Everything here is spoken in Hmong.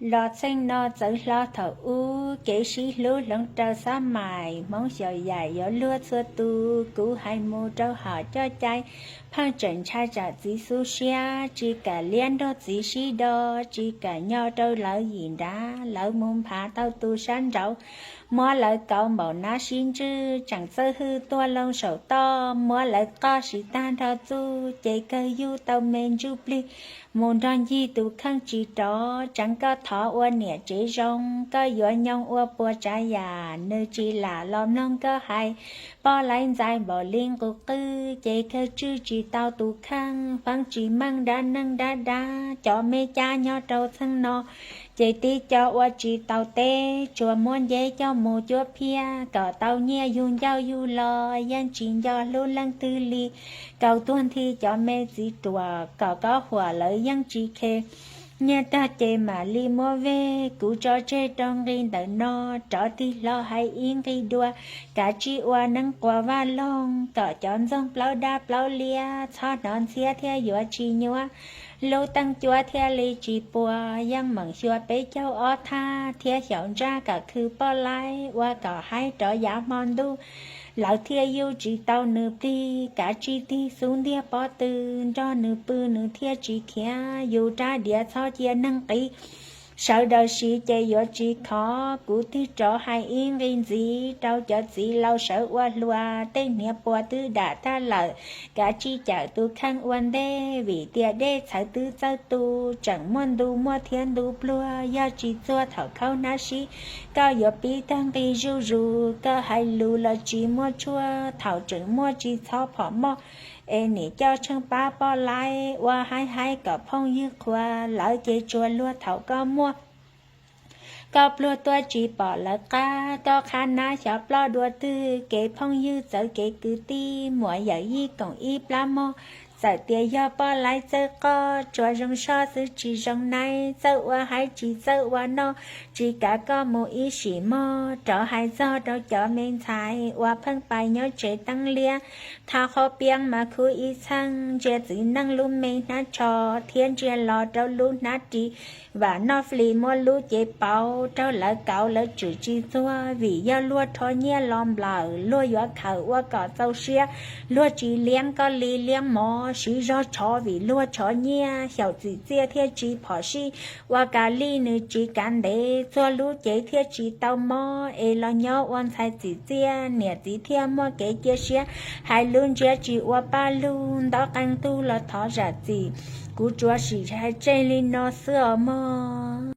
Los txheej no txawv hlo thaum ub, kev sib hlub hloov raws xab mais, Hmoob xyaum yaim yuav luag txhua tus, kuv hais mus rau hom coj cai, pheej tseem ntshai tsam txiv xub siab, tsis kam liab nrog txiv sib do, tsis kam nyo rau lawv yim nrad, lawv mus nphav tau tus sab nraud, muab lawv kauv npaum nab sib ntswj, tseem txawj hwj tuaj loo saum toj, muab lawv qoj siv tag nrho txuj, ces kawg yug tau me ntsuj plig, mus nrog ncig tus kheej tsis rov, tseev koj thov ua niam tsev zoo, koj yuav nyoog ua puas tsav yam, nws tsis lam los mloog koj hais, poj laib ntxais npaum li nqus qwj, ces kawg tswj tsis tau tus kheej, feeb tsis meej dab neeg dab dab, cov me cab nyob rau txheej no, ces tib co ua tsis tau teb, tsuas muab nceb coj mus cuab phiaj, kom tau nyiaj yug ncauj yug lo, yeej tsis nco hlub leej twg li, kaus tuag nthi cov me txiv ruam, kom koj huam lawv yeej tsis khe, nyiaj tag ces mam li muab vej, kuv tso tseg rau nqi ntawm no, rov tig hlo hais ib nqi dua, kav tsij ua neeb quas vaj loog, kom cov ntxoog plaub dab plaub liab, txhob hnov ntxhiab thiab yuav tsis nyuab, lub teej cuab thiaj li tsis puas, yeej meem xyuas peb caug ob thaj, thiab xyaum ntsaj kom khw poj laib, ua kom haib rov yav hmo ntuj, lawv thiaj yuj tsis tau nws plig, kav tsij tig xub ntiag pob tw, nrog nws pw nws thiaj tsis khiav, yus rab diav txhob cia neeg qiv, sawv daws siv ces yuav tsis khov, kuv tig rov hais ib nqi ntxiv, rau cov txiv laus sawv ua hluas, tej hniav puas twb dam tag lawm, kav tsij cawm tus kheej ua ntej, vim tias dej txhawv twb txawj tu, tseem muaj ntu muaj thiab ntu pluag, yog tsis txuag thaum khaub hnab sib, koj yuav pib tag nqi zuj zus, koj hais lus los tsis muaj tshuaj, thaum tseem muaj tsis txhob phom moj, es nim coj tsheej pab poj laib, ua haib haib kom phooj ywg qhuas, lawv ces tsuas luag thaum koj muaj. Koj pluag tuaj tsis pom lawv qab, koj qhab nab xyov ploj dua twg, kev phooj ywg txawv kev kwv tij, muam yawm yij koom ib plab mog, txawm tias yog poj laib txawj qoj, tsuas zoo soj xwb tsis zoo naib, txawj ua haib tsis txawj ua noj, tsis kav koj mus ib sim mog, rov hais txog rau cov me ntxhais, uas pheej pais nyob tsev teeb liab, thaj qhob piab mas khub ib txheej, ntsia txiv neej lub me hnab tsho, thiab ntsia los rau lub hnab ris, vam noj flis muab lub cev pauv, raug lawv kauv lawv tswm tsis txuag, vim yog luag rho nyiaj los nplawm, luag yuav khaws ua kom txaus siab, luag tsis liab koj li liab mov, siv zog tshov vim luag tshov nyiaj, xyaum txim txiaj thiaj tsis phom sij, ua kav lij nws tsis kav ntev, txuag lub cev thiaj tsis tau mob, es los nyob ua ntxhais txim txiaj, niam txiv thiaj muaj kev cia siab, hais lub ntsiab tsis ua paj lug, ntaub qee tug los thov zam txim, kuv tsuas sim hais tseg li no xwb os mog.